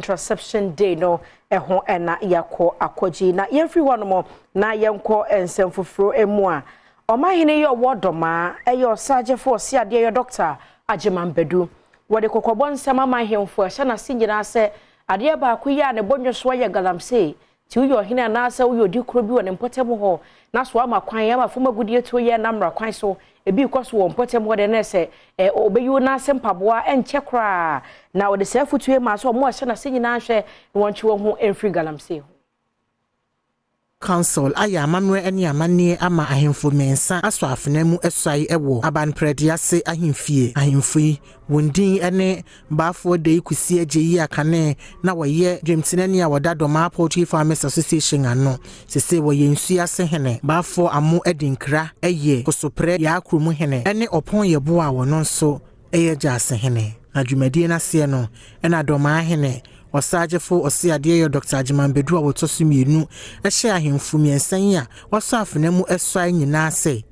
Contraception Day no ɛho ɛna yɛakɔ akɔgye na yɛmfiri hɔ nom na yɛnkɔ nsɛm foforɔ mu a ɔmanhene yi ɔwɔ Dɔmaa ɛyɛ Ɔsagyefo Ɔseadeɛ yɛ Dɔkta Agyeman Badu wɔde kɔkɔbɔ nsɛm ama ahemfo ɛhyɛ n'ase nyinaa sɛ adeɛ baako yi a ne bɔnwo soɔ yɛ galamsey. Nti woyɛ ɔhene anaasɛ woyɛ odi kuro bi wɔ ne mpɔtam hɔ na so ama kwan ama fam agudie tuo yɛ nam mmara kwan so ebi kɔ so wɔ mpɔtam hɔ de ne sɛ ɛ ɔbɛyi wo n'ase mpaboa ɛnkyɛ koraa na wɔde saa afutuo ma sɛ ɔmo a ɛhyɛ n'ase nyinaa hwɛ na wɔntwe wɔn ho mfiri galamsey ho. Council ayɛ amammerɛ ne amanneɛ ama ahemfo 3 asɔ afena mu suae wɔ Abanprɛdease ahemfie. Ahemfo yi, wɔn din ne Baafoɔ Dei Kusi Agye yi a kane na wɔyɛ dwamtenani a wɔda Dɔmaa Poultry Farmers Association ano, sese wɔyɛ Nsuase hene, Baafoɔ Amo Adinkra yɛ Kosoprɛ Yaa Kurom hene ne Ɔpɔn Yɛboa a wɔno nso yɛ Gyaase hene. Na dwumadie no aseɛ no, ɛna Dɔmaa hene Ɔsaagyefo Ɔseadeɛyɔ Dɔkta Agyeman Badu a wɔtɔ so 2 hyɛɛ ahemfo 3 yi a wɔasɔ afena mu suae nyinaa sɛ,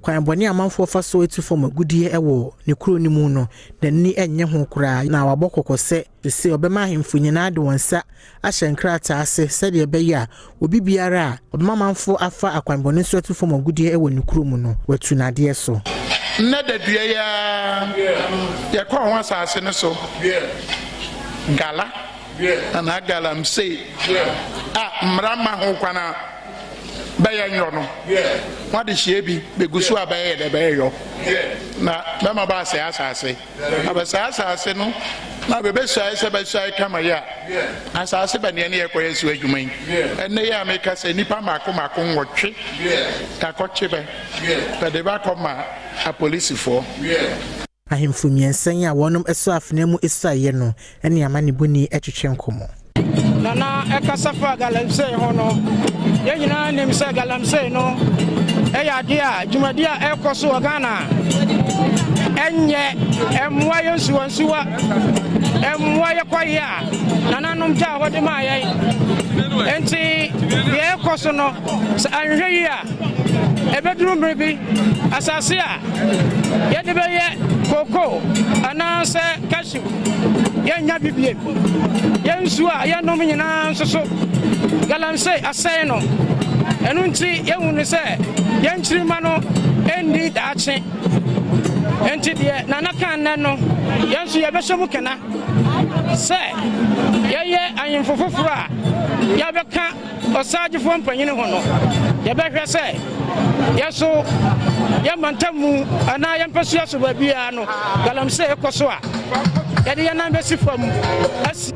kwan bɔne a amanfoɔ fa so tu fam agudeɛ wɔ ne kuro no mu no, n'ani nnye ho koraa na wabɔ kɔkɔ sɛ, seesei ɔbɛma ahemfo nyinaa de wɔn nsa ahyɛ nkrataa ase sɛdeɛ ɛbɛyɛ a obi biara a ɔbɛma amanfoɔ afa akwanbɔne so atu fam agudeɛ wɔ ne kuro mu no, watu n'adeɛ so. Nnɛ da dua yi ara, yɛkɔɔ ho asase no so, Gala anaa Galamsey a mmara mma ho kwan a bɛyɛ nyɔ no, ho adehyeɛ bi bɛgu so a bɛyɛ dɛ bɛyɛ yɔ, na bɛma bɛasɛe asase. Na bɛsɛe asase no na bɛbɛsuae sɛ bɛsuae kama yi a, asase bɛ ne ɛne yɛkɔyɛ so adwuma yi. Ɛnnɛ yi a meka sɛ nnipa mmaako mmaako 8 yɛakɔkye bɛ, bɛde bɛ akɔma apolisifoɔ. Ahemfo 3 yi a wɔnom sɔ afena mu suaeɛ no ne amanebɔni twetwe nkɔmmɔ. Nana ɛkasa fa galamsey ho no, yɛn nyinaa nim sɛ galamsey no ɛyɛ adeɛ a dwumadi a ɛrekɔ so wɔ Ghana ɛnyɛ ɛmmoa yɛn nsuwansuwa, ɛmmoa yɛ kwaeɛ a nananom gyaa hɔ de maa yɛn. Nti deɛ ɛrekɔ so no, sɛ anhwɛ yi a, ɛbɛduru mmere bi asase a yɛde bɛyɛ koko anaasɛ cashew yɛnnya bi biem. Yɛn nsuo a yɛnom nyinaa nso so, galamsey asɛe no. Ɛno nti yɛhu no sɛ yɛn nkyirimma no nni daakye. Nti deɛ Nana kaa nnɛ no, yɛn nso yɛbɛhyɛ mu kena sɛ yɛyɛ ahemfo foforɔ a yɛabɛka ɔsaagyefoɔ mpanyin ho no, yɛbɛhwɛ sɛ yɛn so yɛn mantam mu anaa yɛn mpasua so baabiara no, galamsey kɔ so a, yɛde yɛn nan bɛsi fam asi.